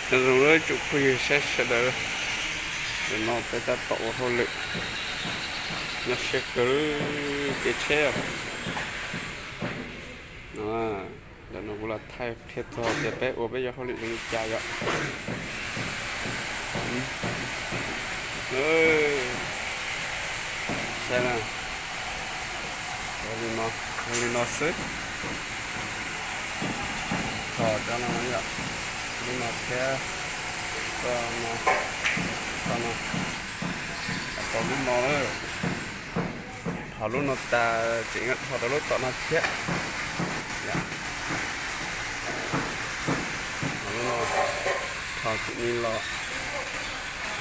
Nyob zoo tsoom phooj ywg saib sawv daws, ntawm no peb tab tom ua hauj lwm, nyob siab kawg, kev tsheb. Ntawm no kuv los thaij qhia txog tias peb ua peb cov hauj lwm zoo li cas yom. Saib na, ua li no xwb. Tho cov no yom, lub no thiab, tho no, tho lub no, tho lub no tas tseem tho rau lub tom no thiab. Tho lub no, tho cim ni los,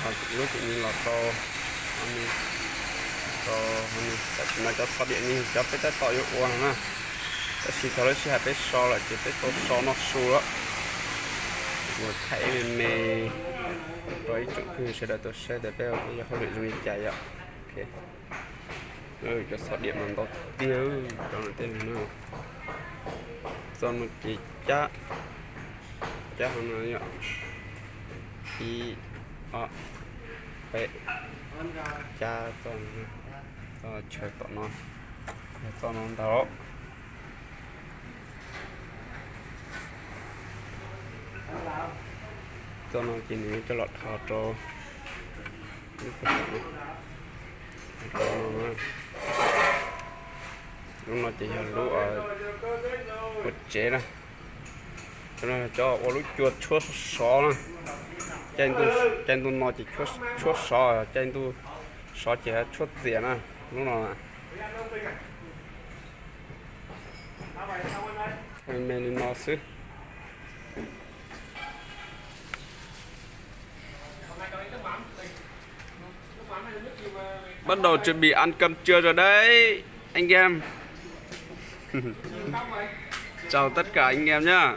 tho lub cim ni los rau, rau, tam sim no cov txho diam ni cov peb tab tom yuav ua no na. Tab sis thaum lub sij hawm peb so lawm ces peb tau so noj su lawm. Kuv thaij ib me me rau ib tsoom phooj ywg sawv daws tau saib tias peb ua peb cov hauj lwm zoo li cas yom. Cov txho diam mas ntau tiag, cov no tej no. Txoj no ces cab, cab hauv no yom. Ib, ob, peb, cab txoj, txoj chaw tom no, yog txoj no ntag. Txoj no ces nws yuav coj los tho rau lub, lub no ces yog lub ua tsev na. Cov no cov ua lub cua tshuab sov na. Caij ntuj no ces tshuab sov, caij ntuj sov ces tshuab txias na. Lub no me li no xwb. Bắt đầu chuẩn bị ăn cơm trưa rồi đấy, anh em. Chào tất cả anh em nhá.